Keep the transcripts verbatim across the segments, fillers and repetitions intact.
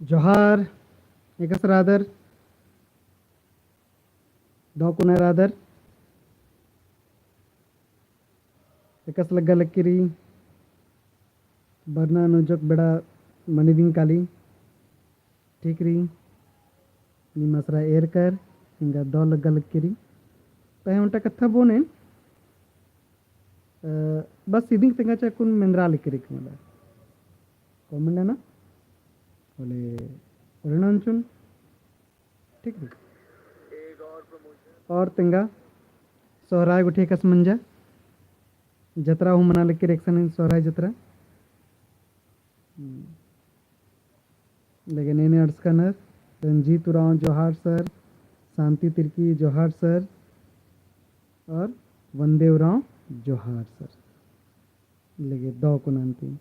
जोहार, एकासे रअदर, दव कुना रअदर, एकासे लग्गा लगी रई, बरना नू जोक बेड़ा मनी दिम काली, ठीक रई, नीम असरा एरकर, एंगा दव लग्गा लगी रई, पहें ओन्टा कत्था बओन एन, अ, बस इदिंग तेंगा चा कुन मेंदरा लगी रई मला। Comment नना, होले, होले नंचुन, ठीक रई। और तेंगा, सोहराय गुट्ठी एकासे मंजा, जतरा हूँ मना लगी रई एकसन सोहराय जतरा। हम्म। लेकिन एन्ने अंड़सकानर, रंजीत उराँव जोहार सर, शांति तिर्की जोहार सर, और वंदे उराँव जोहार सर। लेगे दव कुना अन्ती।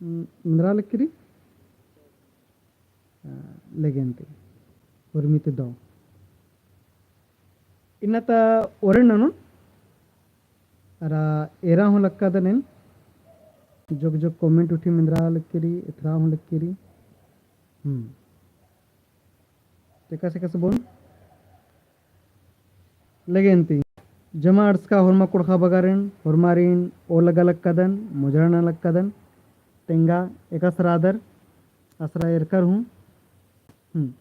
हम्म, मेंदरा लगी रई? आ, लेगे अन्ती। उर्मी ती दव। इन्ना ता ओरे ननोन, अरा एरा हूँ लक्कादन एन, जोक जोक comment उठी मेंदरा लगी रई, एथरा हूँ लगी रई। हम्म। एकासे एकासे बओन। लेगे अन्ती। जमा अंड़सका होरमा कुँड़ुख़ा बगारिन, होरमारिन ओर लग्गा लक्कादन, मुजरा नना लक्कादन, तेंगा एकासे रअदर, असरा एरकर हूँ। हम्म।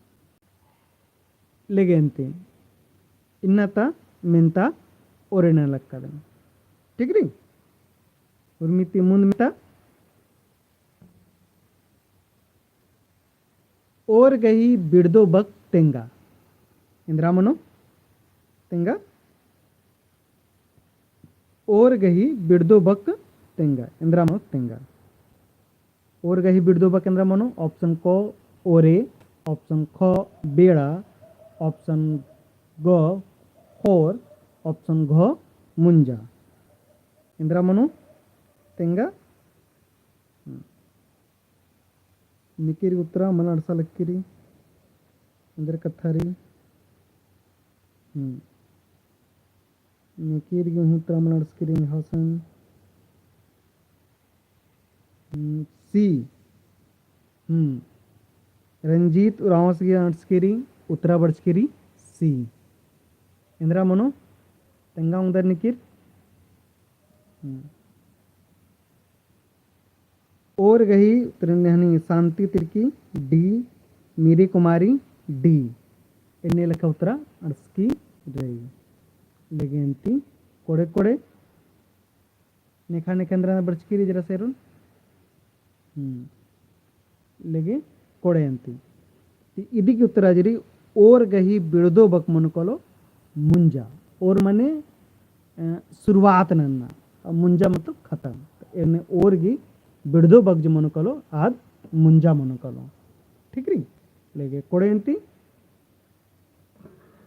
लेगे अन्ती। इन्ना ता मेन्ता ओरे नना लक्कादन। ठीक रई? उर्मी ती मुन्द मेन्ता। ओर गही बिड़दो बक तेंगा। एन्दरा मनो? तेंगा। ओर गही बिड़दो बक तेंगा। एन्दरा मनो तेंगा। ओर गही बिड़दो बक एन्दरा मनो, option क ओरे, option ख बेड़ा, option ग ख़ोर, option घ मुंजा। एन्दरा मनो तेंगा। हम्म। निकिर उत्तरा मल अंड़सा लगी रई। एन्देर कत्था रई। हम्म। निकिर गे हूँ उत्तरा मल अंड़सकी रई हसन। हम्म, C। हम्म। रंजीत उराँवस गे अंड़सकी रई, उत्तरा बरचकी रई C। एन्दरा मनो, तेंगा ओंगदर निकिर। हम्म। ओर गही उत्तरा नन्नी शांति तिर्की D, मीरी कुमारी D। एन्ने लेखा उत्तरा अंड़सकी रई। लेगे अन्ती कोड़े कोड़े नेखा नेखा एन्दरा बरचकी रई जरा सेरुन। हम्म। लेगे कोड़े अन्ती। ती इदी गही उत्तरा जे रई ओर गही बिड़दो बक मनो कालो मुंजा। ओर मने, अ, शुरुआत नन्ना। अ, मुंजा मतलब खतम। एन्ने ओर गही बिड़दो बक जे मनो कालो आद मुंजा मनो कालो। ठीक रई? लेगे कोड़े अन्ती।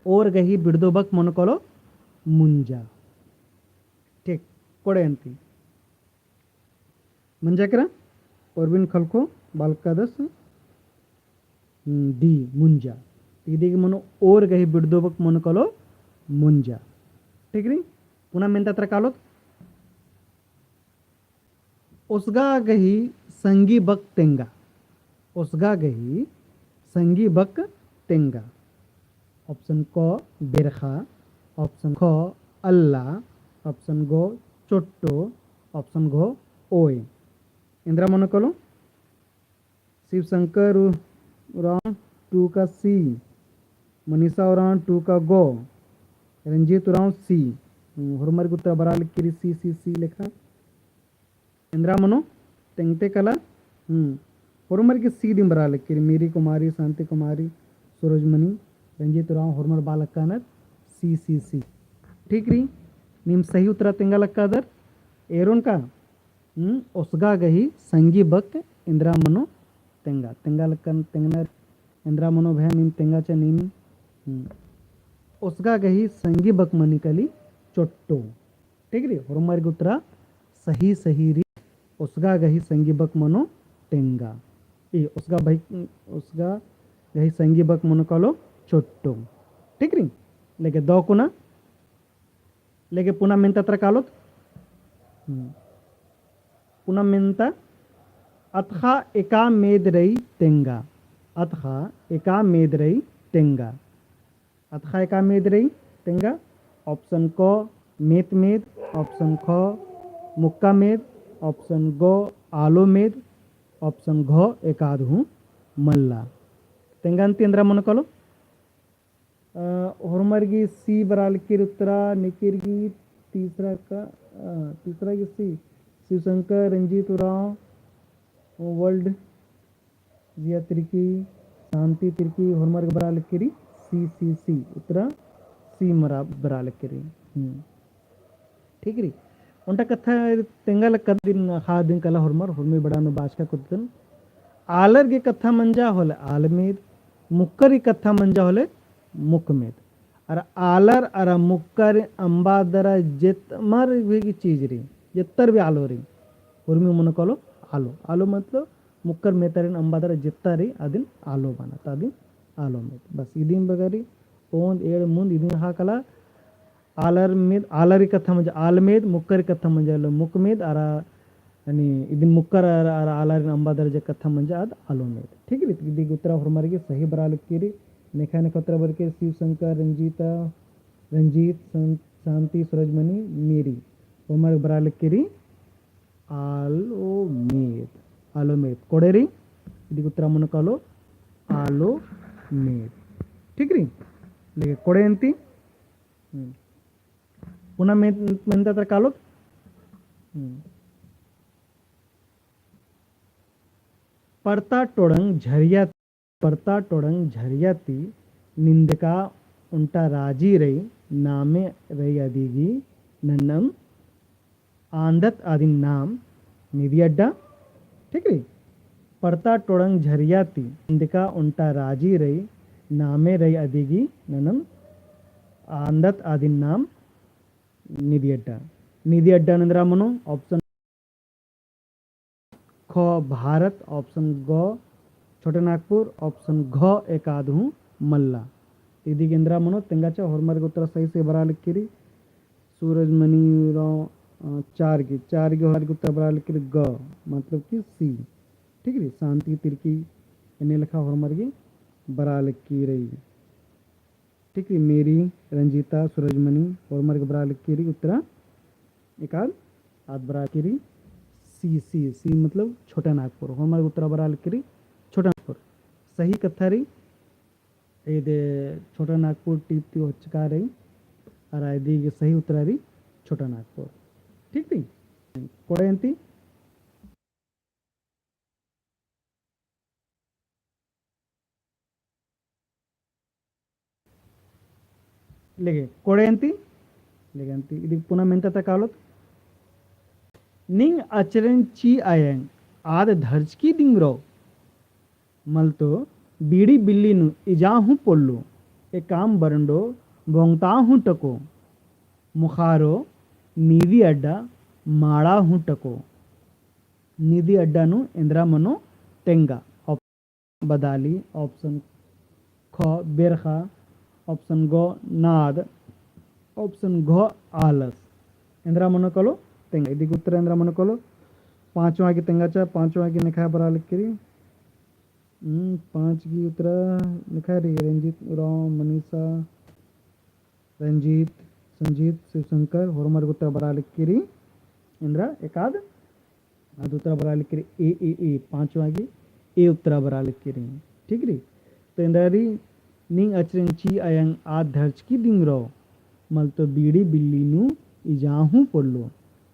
ओर गही बिड़दो बक मनो कालो मुंजा। ठीक, कोड़े अन्ती। मंजा केरा, परवीन खलखो, बआ लक्कादस, हम्म, D, मुंजा। इदी गही मनो ओर गही बिड़दो बक मनो कालो मुंजा। ठीक रई? पुना मेन्ता तरा कालोत। ओसगा गही संगी बक तेंगा। ओसगा गही संगी बक तेंगा। Option क बेरखा, option ख अल्ला, option ग चोट्टो, option घ ओय। एन्दरा मनो कालो? शिव शंकर उ-, उराँव टू का C, मनीषा उराँव टू का ग, रंजीत उराँव C। हम्म, होरमर गही उत्तरा बरआ लक्की रई C, C, C लेखा। एन्दरा मनो तेंगते कला, हम्म, होरमर गही C दिम बरआ लक्की रई, मीरी कुमारी, शांति कुमारी, सूरजमणि, रंजीत उराँव होरमर बआ लक्कानर C, C, C। ठीक रई, नीम सही उत्तरा तेंगा लक्कादर, एरोन का? हम्म, ओसगा गही संगी बक एन्दरा मनो तेंगा। तेंगा लक्कन तेंगनर एन्दरा मनो भया नीम तेंगा चा नीम। हम्म। ओसगा गही संगी बक मनी काली चोट्टो। ठीक रई? होरमर गही उत्तरा सही सही रई। ओसगा गही संगी बक मनो तेंगा। ई ओसगा भाई, ओसगा गही संगी बक मनो कालो चोट्टो। ठीक रई? लेके दव कुना लेके पुना मेन्ता तरा कालोत। हम्म। पुना मेन्ता अतख़ा एका मेद रई तेंगा। अतख़ा एका मेद रई तेंगा। अतख़ा एका मेद रई तेंगा। Option क मेत मेद, option ख मुक्का मेद, option ग आलो मेद, option घ एकाद हूँ मल्ला। तेंगा अन्ती एन्दरा मनो कालो? अ, होरमर गे C बरआ लगी उत्तरा, नेकेर गे तीसरा का, अ, तीसरा गे C, शिवशंकर, रंजीत उराँव, World, जिया तिर्की, शांति तिर्की, होरमर गे बरआ लगी C, C, C, उत्तरा C मरा बरआ लगी। हम्म। ठीक रई। ओन्टा कत्था तेंगा लक्कदन, ख़ा दिन कला होरमर, होरमी बड़ा नू बाचका कुद्दन। आलर गे कत्था मंजा होले आलमेद, मुक्कर गे कत्था मंजा होले मुक्कमेद। अरा आलर अरा मुक्कर अम्बा दरा जेतमर भी चीज रई, जेत्तर भी आलो रई, होरमी मनो कालो आलो। आलो मतलब मुक्कर मेतारिन अम्बा दरा जेत्ता रई, अदिन आलो बअना, ता अदिन आलोमेद। बस इदिन बगरी ओन्द एंड़ मुन्द इदिन ख़ा कला। आलर मेद, आलर गे कत्था मंजा आलमेद, मुक्कर गे कत्था मंजा होले मुक्कमेद, अरा, यानी इदिन मुक्कर अरा, अरा आलरिन अम्बा दरा जे कत्था मंजा आद आलोमेद। ठीक रई, इदी गे उत्तरा होरमर गे सही बरआ लगी रई। नेखा नेखा उत्तरा बरके शिवशंकर, रंजीता, रंजीत, शां-, शांति, सूरजमणि, मेरी। होरमर गे बरआ लगी रई आलोमेद, आलोमेद। कोड़े रई, इदी गे उत्तरा मनो कालो आलोमेद। ठीक रई? लेके कोड़े अन्ती। हम्म। पुना मेन-, मेन्ता तरा कालोत। हम्म। परता टोड़ंग झरिया, परता टोड़ंग झरिया ती निंदका ओन्टा राजी रई, नामे रई अदिगी नन्नम आन्दत अदिन नाम निदी अड्डा। ठीक रई? परता टोड़ंग झरिया ती निंदका ओन्टा राजी रई, नामे रई अदिगी नन्नम आन्दत अदिन नाम निदी अड्डा। निदी अड्डा नू एन्दरा मनो, option ख भारत, option ग छोटा नागपुर, option घ एकाद हूँ मल्ला। इदी गे एन्दरा मनो तेंगा चा होरमर गे उत्तरा सही सही बरआ लगी रई। सूरजमणि उराँव, अ, चार गे, चार गे होरमर गे उत्तरा बरआ लगी रई ग, मतलब कि C। ठीक रई, शांति तिर्की एन्ने लेखा होरमर गे बरआ लगी रई। ठीक रई, मेरी, रंजीता, सूरजमणि, होरमर गे बरआ लगी रई उत्तरा एकाद, आद बरआ लगी रई C, C, C मतलब छोटा नागपुर। होरमर गे उत्तरा बरआ लगी रई छोटा नागपुर। सही कत्था रई, इदे छोटा नागपुर टीप ती होचका रई, अरा इदी गे सही उत्तरा रई छोटा नागपुर। ठीक रई? कोड़े अन्ती। लेगे, कोड़े अन्ती, लेगे अन्ती, इदी पुना मेन्ता तरा कालोत। निंग अचरेन ची अयंग, आद धरचकी दिंगरो। मलतो बीड़ी बिल्ली नू इजा हूँ पोल्लो, एकाम बरंडो बोंगता हूँ टको, मुखारो निदी अड्डा माड़ा हूँ टको। निदी अड्डा नू एन्दरा मनो तेंगा। Option बदाली, option ख बेरखा, option ग नाद, option घ आलस। एन्दरा मनो कालो तेंगा। इदी गे उत्तरा एन्दरा मनो कालो। पाँचवा गे तेंगा चा, पाँचवा गे नेखा बरआ लगी रई। हम्म, पाँच गे उत्तरा नेखा रई, रंजीत उराँव, मनीषा, रंजीत, संजीत, शिवशंकर, होरमर गे उत्तरा बरआ लगी रई। एन्दरा एकाद, आद उत्तरा बरआ लगी रई A, A, A, पाँचवा गे A उत्तरा बरआ लगी रई। ठीक रई? तो एन्दरा रई, निंग अचरेन ची अयंग आद धरचकी दिंगरो, मलतो बीड़ी बिल्ली नू इजा हूँ पोल्लो,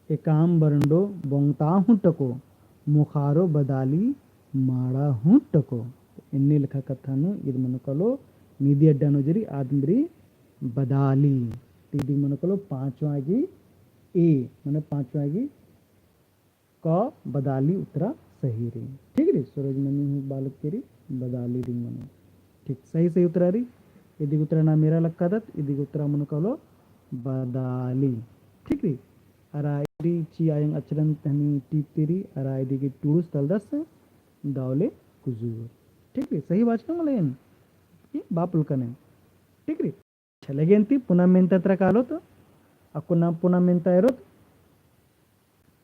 एकाम बरंडो बोंगता हूँ टको, मुखारो बदाली माड़ा हूँ टको। एन्ने लेखा कत्था नू इद मनो कालो, निदी अड्डा नू जे रई आद एन्दरा रई बदाली। तो इदी मनो कालो पाँचवा गे A, मने पाँचवा गे क बदाली उत्तरा सही रई। ठीक रई? सूरजमणि हूँ बआ लगी रई बदाली दिम मनो। ठीक, सही सही उत्तरा रई। इदी गे उत्तरा नाम एरा लक्कादत, इदी गे उत्तरा मनो कालो बदाली। ठीक रई? अरा इदी ची अयंग अचरेन तनी टीप ती रई, अरा इदी गे टूड़ुस तलदस दव ले कुजूर। ठीक रई? सही बाचका मला एन कि बआ पोल्लकन एन। ठीक रई? अच्छा, लेगे अन्ती पुना मेन्ता तरा कालोत, अक्कुन पुना मेन्ता एरोत,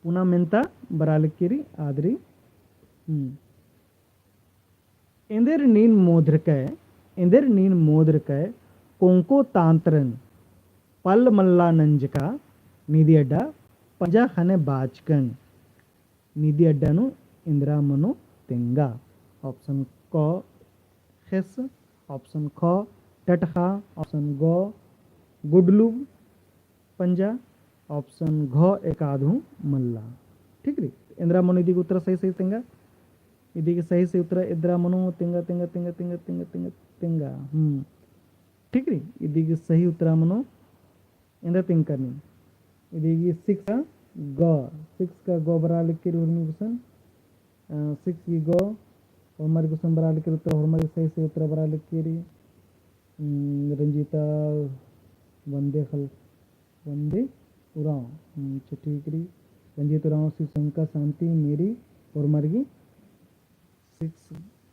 पुना मेन्ता बरआ लगी रई, आद रई हम्म। एन्देर नीन मोधरकय, एन्देर नीन मोधरकय, कोंको तांतरन, पल्ल मल्ला नंजका, निदी अड्डा, पंजा ख़ने बाचकन। निदी अड्डा नू एन्दरा मनो तेंगा। Option क ख़ेस, option ख टटख़ा, option ग गुडलू पंजा, option घ एकाद हूँ मल्ला। ठीक रई? एन्दरा मनो इदी गे उत्तरा सही सही तेंगा। इदी गे सही सही उत्तरा एन्दरा मनो तेंगा, तेंगा, तेंगा, तेंगा, तेंगा, तेंगा, तेंगा। हम्म। ठीक रई? इदी गे सही उत्तरा मनो एन्दरा तेंगकन। इदी गे six का ग, six का ग बरआ लगी रई होरमर गुसन। अ, six की ग, होरमर गुसन बरआ लगी रई उत्तरा, होरमर सही सही उत्तरा बरआ लगी रई। हम्म, रंजीता वंदे खल, वंदे उराँव। हम्म, अच्छा, ठीक रई। रंजीत उराँव, शिव शंकर, शांति, मेरी, होरमर गे six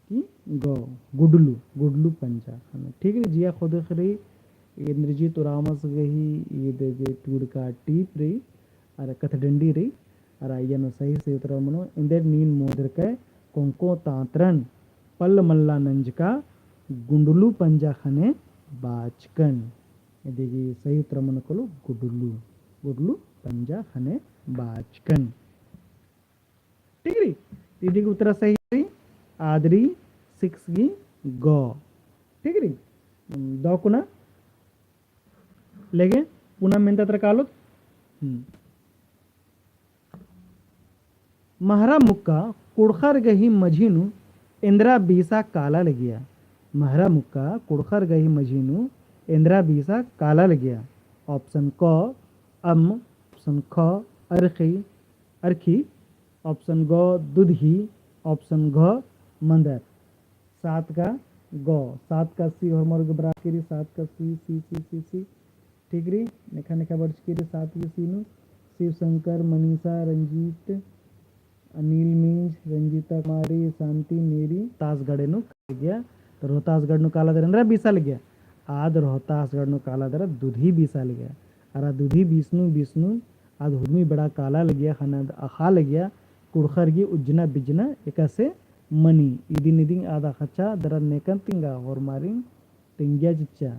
की ग, गुडलू, गुडलू पंजा ख़ने। ठीक रई, जिया ख़ोदख़ रई, इंद्रजीत उराँवस गही, ईद गे टूड़का टीप रई, अरा कथडंडी रई, अरा अइय्या नू सही सही उत्तरा मनो, एन्देर नीन मोधरकय, कोंको तांतरन, पल्ल मल्ला नंजका, गुडलू पंजा ख़ने बाचकन। इदी गे सही उत्तरा मनो कालो गुडलू, गुडलू पंजा ख़ने बाचकन। ठीक रई? इदी गे उत्तरा सही रई, आद रई six की ग। ठीक रई? हम्म, दव कुना लेगे पुना मेन्ता तरा कालोत। हम्म। महरा मुक्का कुँड़ुख़र गही मझी नू एन्दरा बीसा काला लगिया। महरा मुक्का कुँड़ुख़र गही मझी नू एन्दरा बीसा काला लगिया। Option क अम्म, option ख अरख़ी, अरख़ी, option ग दुधही, option घ मंदर। सात का ग, सात का सी होरमर गे बरआ लगी रई, सात का सी, सी, सी, सी, सी। ठीक रई, नेखा नेखा बरचकी रई, सात की सी नू, शिव शंकर, मनीषा, रंजीत, अनिल मिंज, रंजीता कुमारी, शांति, मेरी, तासगढ़ नू काला लगिया, तो रोहतासगढ़ नू काला दरा एन्दरा बीसा लगिया, आद रोहतासगढ़ नू काला दरा दुधही बीसा लगिया, अरा दुधही बीसनू, बीसनू, आद हुरमी बेड़ा काला लगिया, ख़ने आद अख़ा लगिया, कुँड़ुख़र गही उज्जना बिज्जना एकासे मनी, इदिन इदिन आद अख़चा दरा नेकन तिंगा, होरमारिन तिंगिया चिच्चा,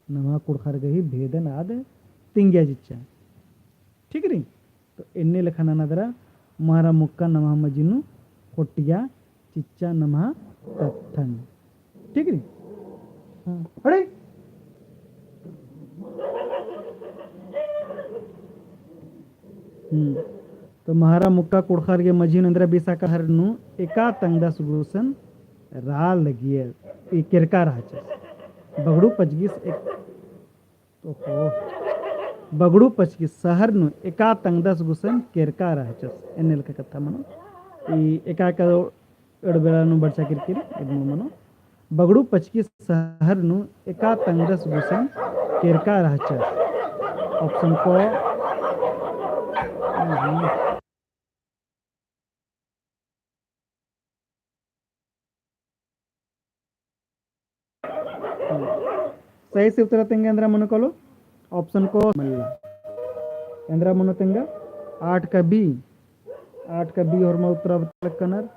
नम्हा कुँड़ुख़र गही भेदन आद तिंगिया चिच्चा। ठीक रई? तो एन्ने लेखा नना दरा महरा मुक्का नम्हा मझी नू खोटिया चिच्चा नम्हा कत्थन। ठीक रई? हाँ। अरे? हम्म। तो महरा मुक्का कुँड़ुख़र गही मझी नू एन्दरा बीसा काला हर नू एका तंगदस गुसन रआ लगिया, ई केरका रहचस। बगड़ू पचगिस एक ओहो। बगड़ू पचगिस सहर नू एका तंगदस गुसन केरका रहचस। एन्ने लेखा कत्था मनो। ई एका एका एड़बेड़ा नू बरचा केरकी रई, एदमो मनो। बगड़ू पचगिस सहर नू एका तंगदस गुसन केरका रहचस। Option क। सही से उत्तरा तेंगा एन्दरा मनो कालो, option क मल्ला। एन्दरा मनो तेंगा, आठ का B, आठ का B होरमा उत्तरा बतलकनर,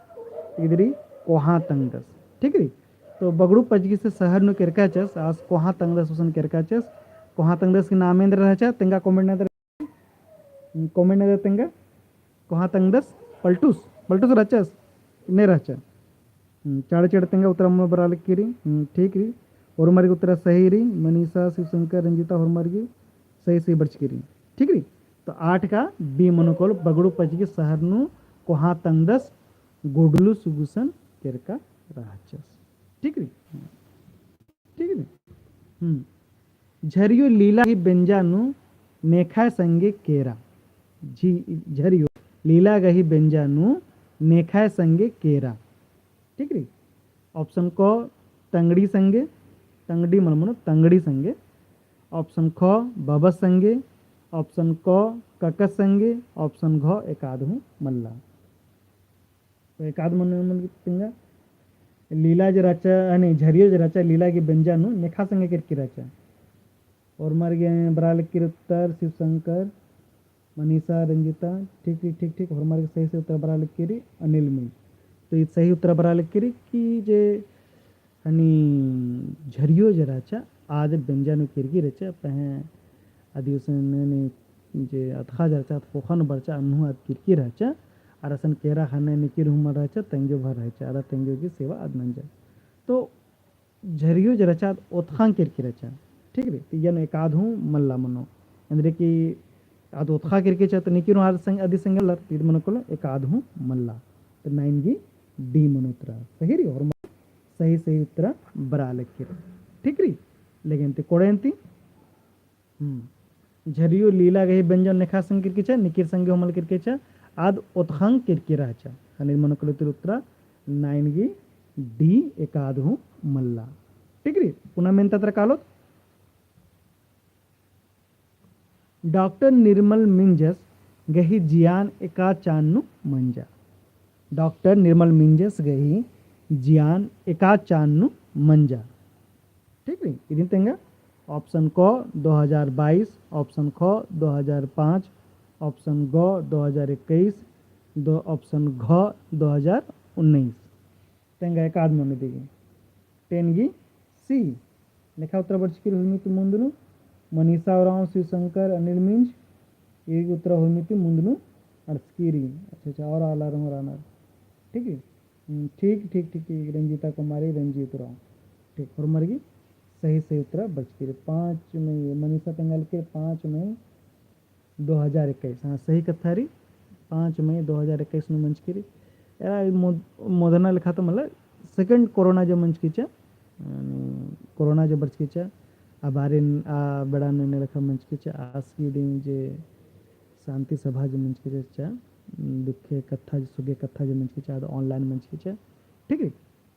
इदरी कोहाँ तंगदस। ठीक रई? तो बगड़ू पचगिस सहर नू केरकाचस, आस कोहाँ तंगदस गुसन केरकाचस, कोहाँ तंगदस की नाम एन्दरा रहचा, तेंगा comment नदर comment नदर तेंगा, कोहाँ तंगदस पलटूस, पलटूस रहचस, ने रहचा। हम्म, चाड़ चाड़ तेंगा उत्तरा मनो बरआ लगी रई, हम्म, ठीक रई। होरमर गे उत्तरा सही रई, मनीषा, शिवशंकर, रंजीता होरमर गे सही सही बरचकी रई। ठीक रई। तो आठ का B मनो कालो बगड़ू पचगिस सहर नू कोहाँ तंगदस गुडलूस गुसन केरका रहचस। ठीक रई। ठीक रई। हम्म। झरियो लीला गही बेंजा नू नेखाय संगे केरा। झी-, झरियो लीला गही बेंजा नू नेखाय संगे केरा। ठीक रई। Option क तंगड़ी संगे, तंगड़ी मल मनो तंगड़ी संगे। Option ख बबस संगे। Option क ककस संगे। Option घ एकाद हूँ मल्ला। तो एकाद मनो मनो तेंगा, लीला जे रहचा, अने झरियो जे रहचा, लीला गही बेंजा नू नेखा संगे केरकी रहचा। होरमर गे बरआ लगी रई उत्तर शिवशंकर, मनीषा, रंजीता, ठीक, ठीक, ठीक, ठीक, होरमर गे सही से उत्तर बरआ लगी रई अनिल मिंज। तो ईद सही उत्तरा बरआ लगी कि जे हनी झरियो जे रहचा, आद बेंजा नू किरकी रहचा, पहें अदी उसन ने जे अतख़ा जे रहचा, आद ख़ोख़ा नू बरचा, अन्नु आद किरकी रहचा, अरा असन केरा ख़ने निकिर हूँ मल रहचा, तेंग्यो भर रहचा, अरा तेंग्यो गही सेवा आद नंजा। तो झरियो जे रहचा आद ओतख़ांग किरकी रहचा। ठीक रई? तो इय्या नू एकाद हूँ मल्ला मनो। एन्देर कि आद ओतख़ा किरकी रहचा तो निकिर हूँ आद संग, अदी संगे लर, तो ईद मनो कालो एकाद हूँ मल्ला। तो नाइन गही D मनो उत्तरा। सही रई? होरमर सही, सही उत्तरा बरआ लगी। ठीक रई? लेकिन ती कोड़ेन ती हम्म। झरियो लीला गही बेंजा नू नेखा संग किरकी रहचा, निकिर संगे हूँ मल किरकी रहचा, आद ओतख़ांग किरकी रहचा। ख़ने मनो कालो ती उत्तरा नाइन गही D एकाद हूँ मल्ला। ठीक रई? पुना मेन्ता तरा कालोत। डॉक्टर निर्मल मिंजस गही जियान एका चान नू मंजा। डॉक्टर निर्मल मिंजस गही जियान एका चान नू मंजा। ठीक रई? इदिन तेंगा option क दो हज़ार बाईस, option ख दो हज़ार पाँच, option ग दो हज़ार इक्कीस, दो, option घ दो हज़ार उन्नीस। तेंगा एकाद मनो इदी गही। टेन गही C। नेखा उत्तरा बरचकी रई होरमी ती मुन्द नू, मनीषा उराँव, शिवशंकर, अनिल मिंज, ई उत्तरा होरमी ती मुन्द नू अंड़सकी रई। अच्छा, अच्छा, और आलर हूँ रअनर। ठीक रई? हम्म, ठीक, ठीक, ठीक, ठीक, रंजीता कुमारी, रंजीत उराँव। ठीक, होरमर गही सही, सही उत्तरा बरचकी रई। पाँच मई, मनीषा तेंगा लगी पाँच मई दो हज़ार इक्कीस, हाँ, सही कत्था रई, पाँच मई दो हज़ार इक्कीस नू मंजकी रई। एरा मो-, मोदना लेखा तो मतलब second कोरोना जो मंजकी रहचा, यानी कोरोना जो बरचकी रहचा, आ बारिन आ बेड़ा नू एन्ने लेखा मंजकी रहचा, आस गही दिन जे शांति सभा जो मंजकी रहचा, दुखे कत्था, सुगे कत्था जो मंजकी रहचा, आद online मंजकी रहचा, ठीक रई?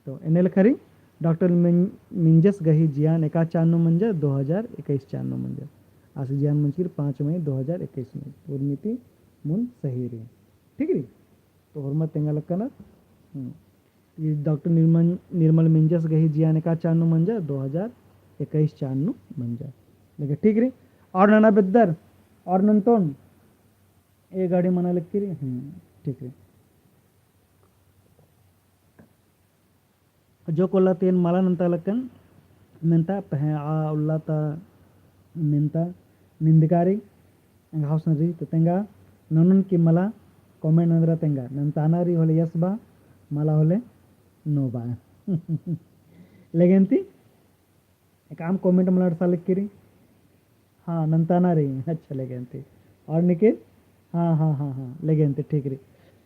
तो एन्ने लेखा रई, डॉक्टर मिं-, मिंजस गही जियान एका चान नू मंजा, दो हज़ार इक्कीस चान नू मंजा। आस जियान मंजकी रई पाँच मई दो हज़ार इक्कीस नू। उर्मी ती मुन्द सही रई। ठीक रई? तो होरमर तेंगा लक्कनर। हम्म। ई डॉक्टर निर्मल, निर्मल मिंजस गही जियान एका चान नू मंजा, दो हज़ार इक्कीस चान नू मंजा। लेकिन ठीक रई? और नना बेद्दर, और नन्तोन, ए गाड़ी मना लक्की रई। हम्म, ठीक रई। जोक उल्ला ती एन मला नन्ता लक्कन मेन्ता, पहें आ उल्ला ता मेन्ता निंदका रई, एंग्है हौसन रई, तो तेंगा ननोन की मला comment नन्दरा तेंगा, नन्ताना रई होले yes बा, मला होले no बा। लेकिन ती एकअम comment मला अंड़सा लक्की रई। हाँ, नन्ताना रई। अच्छा, लेगेन ती। और निकिल? हाँ, हाँ, हाँ, हाँ, लेगेन ती, ठीक रई।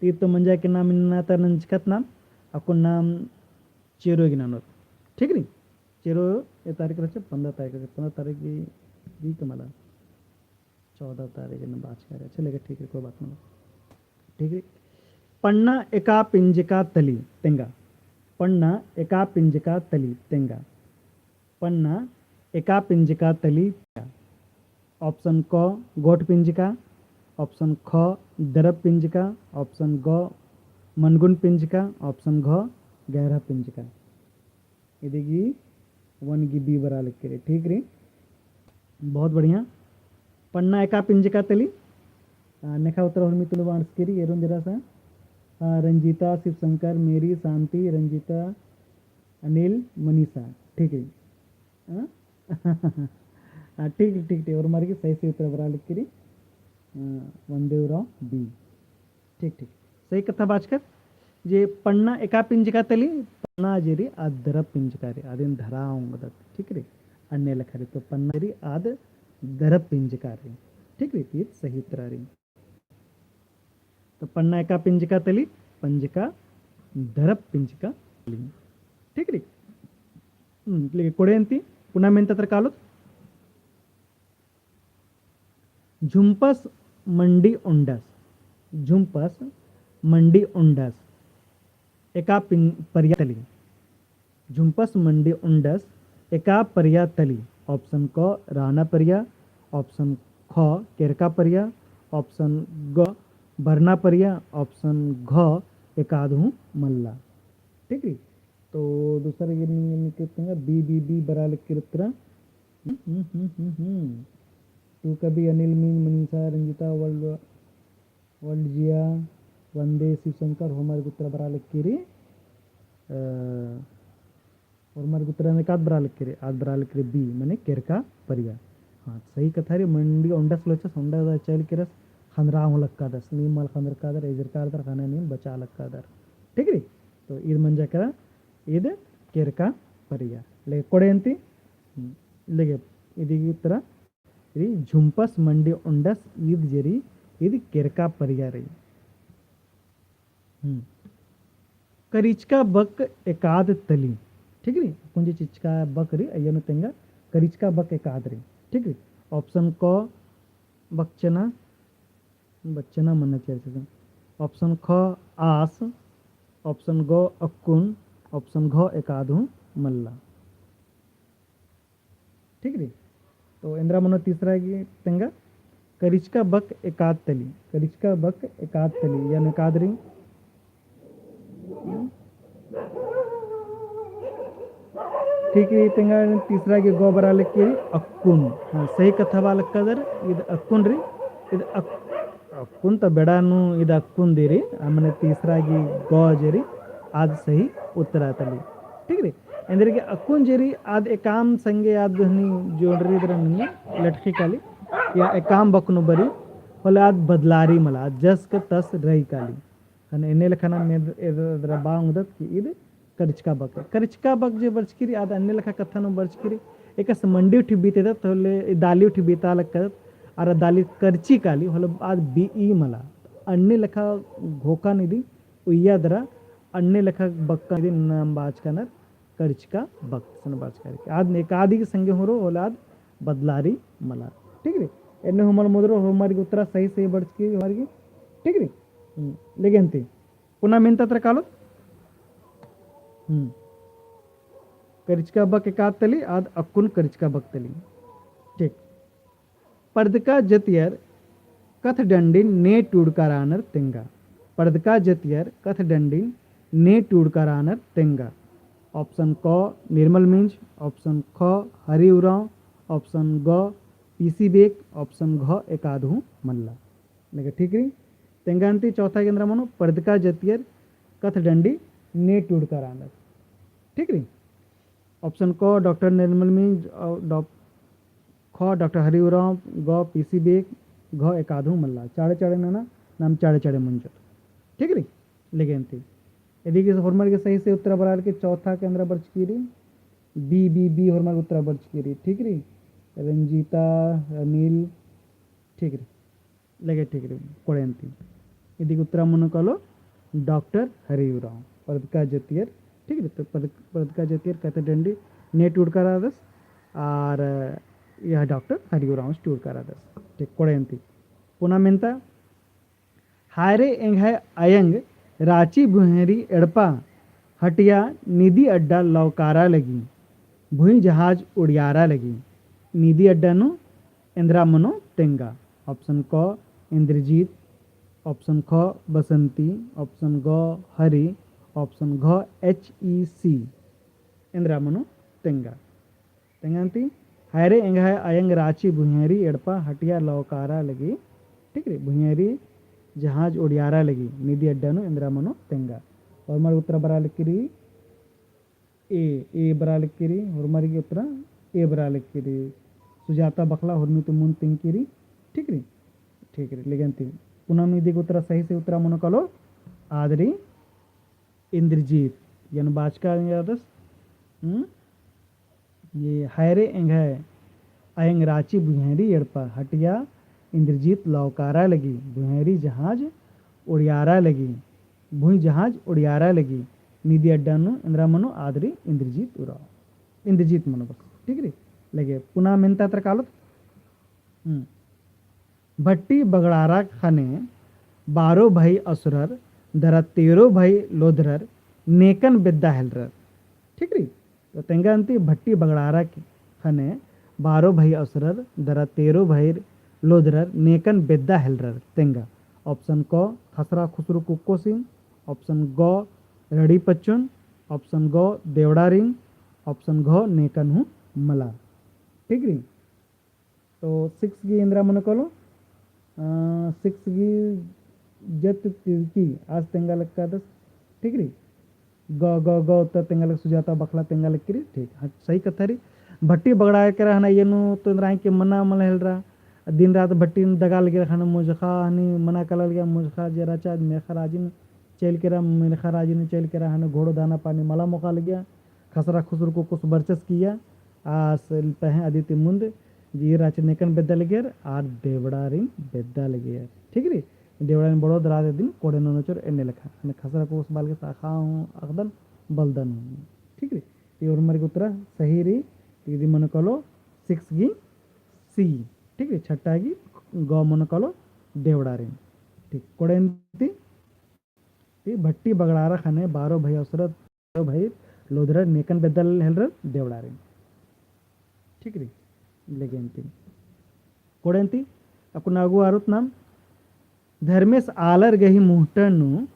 ती तो मंजा के नाम इन्ना तर नंजकत नाम, अक्कुन नाम चेरो गे ननोत। ठीक रई? चेरो ए तारीख रहचा, पन्द्रह तारीख रहचा, पन्द्रह तारीख गही, गही कमला। चौदह तारीख नू बाचका रई। अच्छा, लेकिन ठीक रई, कोई बात नहीं। ठीक रई। पन्ना एका पिंजका तली तेंगा। पन्ना एका पिंजका तली तेंगा। पन्ना एका पिंजका तली। Option क गोट पिंजका, option ख दरब पिंजका, option ग मनगुन पिंजका, option घ गहरा पिंजका। इदी गही one गही B बरआ लक्की रई, ठीक रई। बहुत बढ़िया। पन्ना एका पिंजका तली। आ, नेखा उत्तरा होरमी तुलुबा अंड़सकी रई, एरोन जरा सा। आ, रंजीता, शिवशंकर, मेरी, शांति, रंजीता, अनिल, मनीषा। ठीक रई। हाँ? हाँ, ठीक, ठीक, ठीक। होरमर गही सही, सही उत्तरा बरआ लक्की रई। हाँ, वंदे उराँव B। ठीक, ठीक। सही कत्था बाचकर, जे पन्ना एका पिंजका तली, पन्ना जे रई आद दरब पिंजका रई, आदिन धरा ओंगदत, ठीक रई? अन्ने लेखा रई, तो पन्ना जे रई आद दरब पिंजका रई, ठीक रई? ती सही उत्तरा रई। तो पन्ना एका पिंजका तली, पंजका दरब पिंजका तली, ठीक रई? हम्म, लेकिन कोड़े अन्ती, पुना मेन्ता तर कालोत। झुम्पस मंडी ओंडस। झुम्पस मंडी ओंडस। एका पिन-, परिया तली। झुम्पस मंडी ओंडस एका परिया तली। Option क राना परिया, option ख केरका परिया, option ग बरना परिया, option घ एकाद हूँ मल्ला। ठीक रई? तो दूसरा गे नी, नी किर्तंगा, B, B, B बरआ लक्की रई उत्तरा। हम्म, हम्म, हम्म, हम्म, हम्म। तू कभी अनिल मिंज, मनीषा, रंजीता, वर्ल्ड, वर्ल्ड जिया, वंदे, शिवशंकर, होरमर गे उत्तरा बरआ लक्की रई। अ, होरमर गे उत्तरा एकाद बरआ लगी रई, आद बरआ लगी रई B, मने केरका परिया। हाँ, सही कत्था रई, मंडी ओंडस लोचस, ओंडस चल केरस, खंदरा हूँ लक्कादस, नीम मल खंदरकादर, एजरकादर, ख़ने नीम बचा लक्कादर। ठीक रई? तो ईद मंजा केरा, ईद केरका परिया। ले कोड़े अन्ती, हम्म, लेगे, इदी उत्तरा, रई, झुम्पस मंडी ओंडस ईद जे रई, ईद केरका परिया रई। हम्म। करिचका बक एकाद तली। ठीक रई? कुंजी चिचका बक रई, अइय्या नू तेंगा करिचका बक एकाद रई। ठीक रई? Option क बकचना, बकचना मन्ना चाहिए। Option ख आस, option ग अक्कुन, option घ एकाद हूँ मल्ला। ठीक रई? तो एन्दरा मनो तीसरा गे तेंगा, करिचका बक एकाद तली, करिचका बक एकाद तली, यानी एकाद रई। ठीक रई, तेंगा तीसरा गे ग बरआ लगी रई, अक्कुन। हाँ, सही कत्था बआ लक्कादर, ईद अक्कुन रई, ईद अक-, अक्कुन तो बेड़ा नू ईद अक्कुन दिम रई, आ मने तीसरा गे ग जे रई, आद सही उत्तरा तली। ठीक रई? एन्देरगे अक्कुन जे रई आद एकाम संगे आद हनी जोड़री दरा नन्नी लटकी काली, या एकाम बक नू बरई, होले आद बदलारी मला, आद जस के तस रई काली। ख़ने एन्ने लेखा नाम एद-, एद-, एदरा बआ ओंगदत कि ईद करिचका बक। करिचका बक जे बरचकी रई, आद अन्ने लेखा कत्था नू बरचकी रई, एकासे मंडी उठी बीतेदत, होले दाली उठी बीता लक्कादत, अरा दाली करची काली, होले आद बीई मला। अन्ने लेखा घोखा निदी उइया दरा, अन्ने लेखा बक्का निदी नाम बाचकानर, करिचका बक सन बाचका रई। आद एकादी गे संगे हूँ रओ, होले आद बदलारी मला। ठीक रई? एन्ने हूँ मल मुदरो, होरमर गे उत्तरा सही सही बरचकी रई होरमर गे। ठीक रई? हम्म, लेगे अन्ती। पुना मेन्ता तरा कालोत? हम्म। करिचका बक एकाद तली, आद अक्कुन करिचका बक तली। ठीक। पड़दका जतियर कत्थ डंडिन ने टूड़का रअनर तेंगा। पड़दका जतियर कत्थ डंडिन ने टूड़का रअनर तेंगा। Option क निर्मल मिंज, option ख हरि उराँव, option ग पीसी बेक, option घ एकाद हूँ मल्ला। लेकिन ठीक रई, तेंगा अन्ती चौथा गे एन्दरा मनो, पड़दका जतियर कत्थ डंडी ने टूड़का रअनर। ठीक रई? Option क डॉक्टर निर्मल मिंज, अ, डॉ-, ख डॉक्टर हरि उराँव, ग पीसी बेक, घ एकाद हूँ मल्ला। चाड़े चाड़े नना, नाम चाड़े चाड़े मुंजोत। ठीक रई? लेगे अन्ती। इदी गे होरमर गे सही सही उत्तरा बरआ लगी, चौथा गे एन्दरा बरचकी रई, बी, बी, बी होरमर गे उत्तरा बरचकी रई। ठीक रई? रंजीता, अनिल, ठीक रई। लेगे ठीक रई, कोड़े अन्ती। इदी गे उत्तरा मनो कालो डॉक्टर हरि उराँव। पड़दका जतियर, ठीक रई, तो पड़द-, पड़दका जतियर कत्थ डंडी ने टूड़का रअदस, आर यह डॉक्टर हरि उराँवस टूड़का रअदस। ठीक, कोड़े अन्ती। पुना मेन्ता, हायरे एंग्है अयंग राँची भुइँहरी एड़पा हटिया निदी अड्डा लौकारा लगी, भुइँ जहाज उड़ियारा लगी। निदी अड्डा नू एन्दरा मनो तेंगा। Option क इंद्रजीत, option ख बसंती, option ग हरि, option घ एचईसी। एन्दरा मनो तेंगा। तेंगा अन्ती, हायरे एंग्है अयंग राँची भुइँहरी एड़पा हटिया लौकारा लगी, ठीक रई, भुइँहरी जहाज उड़ियारा लगी, निदी अड्डा नू एन्दरा मनो तेंगा। होरमर गे उत्तरा बरआ लगी रई, ए, ए बरआ लगी रई, होरमर गे उत्तरा ए बरआ लगी रई। सुजाता बखला होरमी ती मुन्द तिंगकी रई, ठीक रई, ठीक रई, लेगे अन्ती। पुना इदी गे उत्तरा सही सही उत्तरा मनो कालो, आद रई इंद्रजीत, यानी बाचका रअदस, हम्म? ये हायरे एंग्है अयंग राँची भुइँहरी एड़पा हटिया इंद्रजीत लौकारा लगी, भुइँहरी जहाज उड़ियारा लगी, भुइँ जहाज उड़ियारा लगी, निदी अड्डा नू एन्दरा मनो आद रई इंद्रजीत उराँव। इंद्रजीत मनो बस, ठीक रई? लेगे पुना मेन्ता तरा कालोत। हम्म। भट्टी बगड़ारा ख़ने बारो भई असुरर, दरा तेरो भई लोदरर, नेकन बेद्दा हेलरर। ठीक रई? तो तेंगा अन्ती भट्टी बगड़ारा ख़ने बारो भई असुरर, दरा तेरो भई लोदरर, नेकन बेद्दा हेलरर। तेंगा option क खसरा खुसरू कुक्कोसिन, option ग रड़ी पच्चुन, option ग देवड़ारिन, option घ नेकन हूँ मलार। ठीक रई? तो six गे एन्दरा मनो कालो, अ, six गे जत तिरकी आस तेंगा लक्कादस, ठीक रई? ग, ग, ग, उत्तर तेंगा लग, सुजाता बखला तेंगा लग किरी, ठीक। हाँ, सही कत्था रई। भट्टी बगड़ाय केरा हना, एन्ने तो एन्दरा के मना मल हेलरा। दिन रात भट्टी दगा लगे रखना, मुजखा हनी मना कला लगिया, मुजखा जे रहचा, मेखा राजिन चइल केरा, मेखा राजिन चइल केरा हना, घोड़ो दाना पानी मला मोखा लगिया, खसरा खुसर को कुछ बरचस किया, आस पहें अदिति मुन्द, जी राच नेकन बेद्दा लगियर, आर देवड़ारिन बेद्दा लगियर। ठीक रई? देवड़ारिन बड़ो दराज दिन कोड़े ननोचर एन्ने लेखा। हने खसरा को उस बाल के साखा हूँ अखदन बलदन हूँ। ठीक रई? ती उर्मर के उत्तरा सही रई, ती इदी मनो कालो six गी C। ठीक रई? छट्टा गी ग मनो कालो देवड़ारिन। ठीक, कोड़ेन्ती ती भट्टी बगड़ारा खने बारो भई असरत, बारो भई लोधरर नेकन बेद्दा हेलरर देवड़ारिन। ठीक रई, लेगेन्ती। कोड़ेन्ती, अक्कुन आगू आरोत नाम, धर्मेस आलर गही मुहटन नू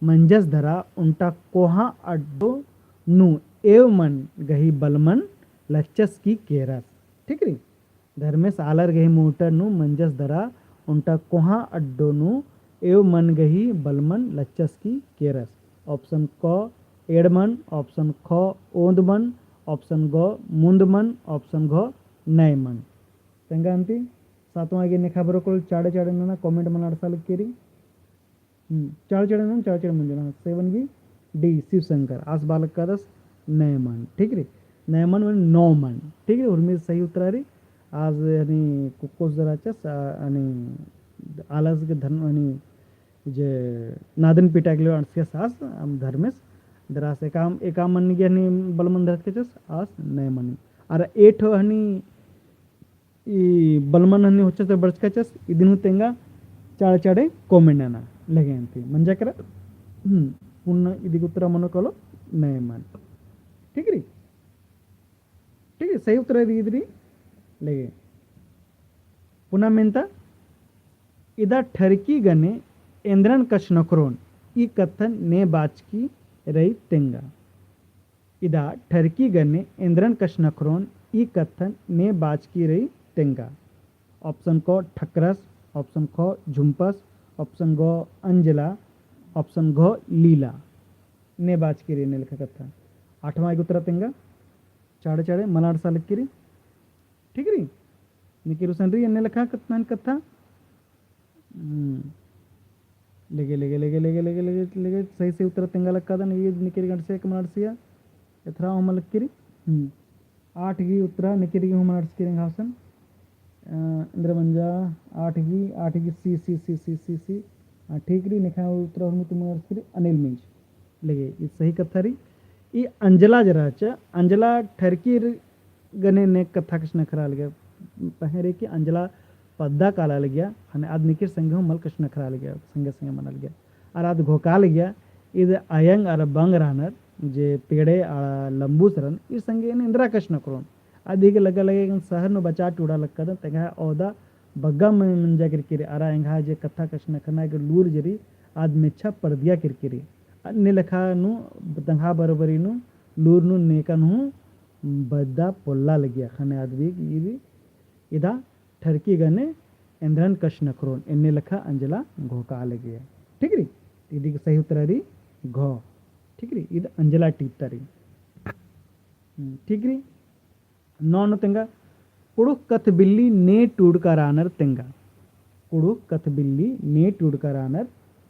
मंजस धरा ओन्टा कोहाँ अड्डो नू एव मन गही बलमन लच्चस की केरस। ठीक रई? धर्मेस आलर गही मुहटन नू मंजस धरा ओन्टा कोहाँ अड्डो नू एव मन गही बलमन लच्चस की केरस। Option क एड़मन, option ख ओन्दमन, option ग मुन्दमन, option घ नैमन। तेंगा अन्ती सातवाँ गे नेखा बरो कुल चाड़े चाड़े नना comment मनाड़सा लग केरी। हम्म, चाड़ चढ़े नन, चाड़ चढ़े मंजन, हाँ, seven गी D, शिव शंकर, आस बालक कादस नैमन, ठीक रई, नैमन माने नौ मन, ठीक रई, उर्मी सही उत्तरा रई। आज यानी कुक्कोस दराचस, आ, यानी आलस के धन, यानी जे नादन पिटाक ले अंड़सियस आस, अम धर्मेस, दरास एकाम, एकाम मन गे यानी बलमन धरत केचस, आस नैमन। अरा एठो हनी ई बलमन हनी होचस ते बरचकाचस, इदिन हूँ तेंगा चाड़े चाड़े comment नना लेगेन्ती। मंजा केरा, हम्म, पुन्ना इदी उत्तरा मनो कालो नैमन। ठीक रई? ठीक रई? सही उत्तरा इदी रई लेगे। पुना मेन्ता, इदा ठरकी गने एन्द्रन कछनखरोन, ई कत्थन ने बाचकी रई तेंगा। इदा ठरकी गने एन्द्रन कछनखरोन ई कत्थन ने बाचकी रई तेंगा। Option क ठकरस, option ख झुम्पस, option ग अंजला, option घ लीला। ने बाचकी रई एन्ने लेखा कत्था। आठवाँ गे उत्तरा तेंगा। चाड़े चाड़े मलाड़ सा लक्की रई। ठीक रई? निकिर उसन रई एन्ने लेखा कत्थन कत्था। हम्म। लेगे, लेगे, लेगे, सही, सही उत्तरा तेंगा लक्कादन, ई निकिर गंडसिया के मनाडसिया, एथरा हूँ मलक्की रई। हम्म। आठ गी उत्तरा निकिर गी हूँ मनाडसकी रई एंग्है हसन। अ, एन्द्रा मंजा, आठ गी, आठ गी C, C, C। हाँ, ठीक रई, नेखा उत्तरा हूँ मनाडसकी रई, अनिल मिंज। लेगे, ई सही कत्था रई। ई अंजला जे रहचा, अंजला ठरकी र-, गने ने कत्था कछनखरा लगिया। पहें रई कि अंजला पद्दा काला लगिया, हने आद निकिर संगे हूँ मल कछनखरा लगिया, संगे संगे मना लगिया। अरा आद घोका लगिया, इद अयंग अरा बंग रहनर, जे पेड़े अरा लम्बुस रअनर, ई संगे एन एन्द्रा कछनखरोन। अदिगे लगा लगे कि शहर नू बचा टूड़ा लक्कादन, तेंगा ओदा बग्गा मन-, मंजा केरकी रई, अरा एंग्है जे कत्था कछनखरना गे लूर जे रई, आद मेच्छा परदिया केरकी रई। अन्ने लेखा नू तंग्है बरोबरी नू लूर नू नेकन हूँ बद्दा पोल्ला लगिया, खने आद भी इदा ठरकी गने एन्द्रन कछनखरोन, एन्ने लेखा अंजला घोका लगिया। ठीक रई? इदी गे सही उत्तरा रई घ। ठीक रई? इद अंजला टीप ता रई। हम्म, ठीक रई? नौ नू तेंगा, कुँड़ुख़ कथबिल्ली ने टूड़का रअनर तेंगा। कुँड़ुख़ कथबिल्ली ने टूड़का रअनर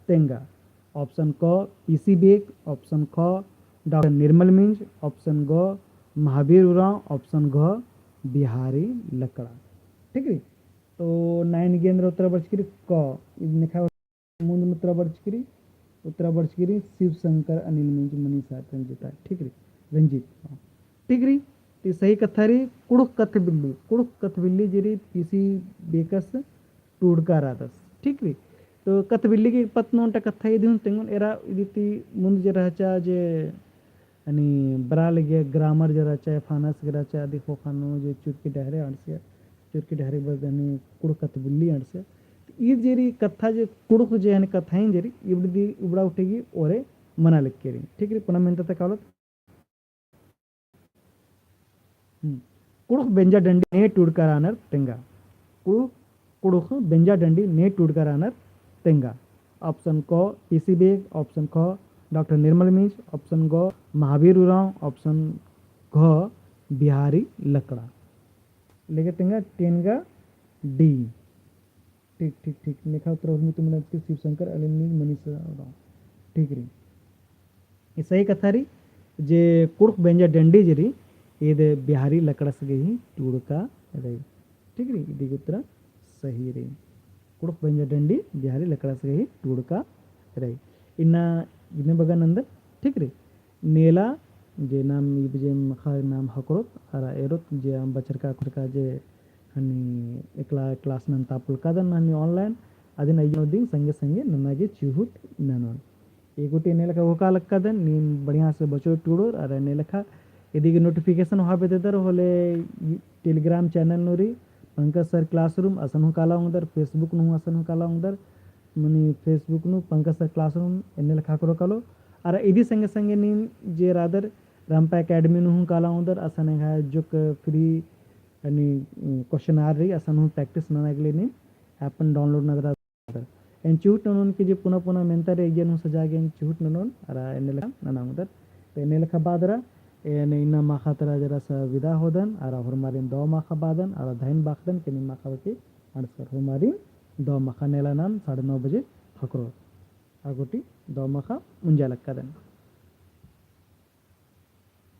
तेंगा। Option क पीसी बेक, option ख डॉक्टर निर्मल मिंज, option ग महावीर उराँव, option घ बिहारी लकड़ा। ठीक रई? तो nine गे एन्द्रा उत्तरा बरचकी रई क, इद नेखा मुन्द नू उत्तरा बरचकी रई, उत्तरा बरचकी रई शिव शंकर अनिल मिंज मनीषा रंजिता, ठीक रई, रंजित, हाँ। ठीक रई, ती सही कत्था रई, कुँड़ुख़ कथबिल्ली, कुँड़ुख़ कथबिल्ली जे रई पीसी बेकस टूड़का रअदस, ठीक रई। तो कथबिल्ली गे पत्त नू ओन्टा कत्था इदी हूँ तेंगोन, एरा इदी ती मुन्द जे रहचा जे हनी बरआ लगिया grammar जे रहचा, finance गे रहचा, अदी ख़ोख़ा नू जे चुरकी डहरे अंड़सिया, चुरकी डहरे बद हनी कुँड़ुख़ कथबिल्ली अंड़सिया। तो ई जे रई कत्था जे कुँड़ुख़ जे हनी कत्थाइन जे रई, इबड़ा दी, इबड़ा उठेगी ओरे मना लक्की रई। ठीक रई, पुना मेन्ता ता कालोत। हम्म। कुँड़ुख़ बेंजा डंडी ने टूड़का रअनर तेंगा। कुँड़ुख़, कुँड़ुख़ बेंजा डंडी ने टूड़का रअनर तेंगा। Option क पीसी बेक, option ख डॉक्टर निर्मल मिंज, option ग महावीर उराँव, option घ बिहारी लकड़ा। लेके तेंगा टेन गा D। ठीक, ठीक, ठीक। नेखा उत्तर उर्मी तुमने शिव शंकर, अलिनी मनीष उराँव। ठीक रई। ई सही कत्था रई जे कुँड़ुख़ बेंजा डंडी जे रई, ईद बिहारी लकड़स गही टूड़का रई। ठीक रई, इदी गे उत्तर सही रई। कुँड़ुख़ बेंजा डंडी बिहारी लकड़स गही टूड़का रई। इन्ना इन्ने बग्गे नंदन, ठीक रई। नेला जे नाम इब जे मखा नाम ख़क्खरोत, अरा एरोत जे आम बछरका ख़क्खरका जे हनी एकला class नन तापुल कादन हनी online, अदिन अइय्या नू दिम संगे संगे नना गे चिहुट ननोन। एगोटे एन्ने लेखा ओहका लक्कादन, नीम बढ़िया से बचोय टूड़ोर, अरा एन्ने लेखा इदी गे notification ओहा बेद्ददर होले Telegram channel नू रई, पंकज sir classroom असन हूँ काला ओंगदर, Facebook नू हूँ असन हूँ काला ओंगदर, मनी Facebook नू पंकज sir classroom एन्ने लेखा ख़क्खरो कालो। अरा इदी संगे संगे नीम जे रअदर रामपा academy नू हूँ काला ओंगदर, असन एंग्है जोक free यानी questionnaire रई, असन हूँ practice नना गे ले नीम app download नना दरा। एन चिहुट ननोन कि जे पुना पुना मेन्ता रई, एन हूँ सजा गे एन चिहुट ननोन, अरा एन्ने लेखा नना ओंगदर। तो एन्ने लेखा बअदरा, एन इन्ना माखा तरा जरा सा विदा होदन, अरा होरमारिन दव माखा बअदन, अरा धइन बअदन कि नीम माखा बकी अंड़सकर। होरमारिन दव माखा नेला नाम साढ़े नौ बजे ख़क्खरो। आ गूटी दव माखा मुंजा लक्कादन।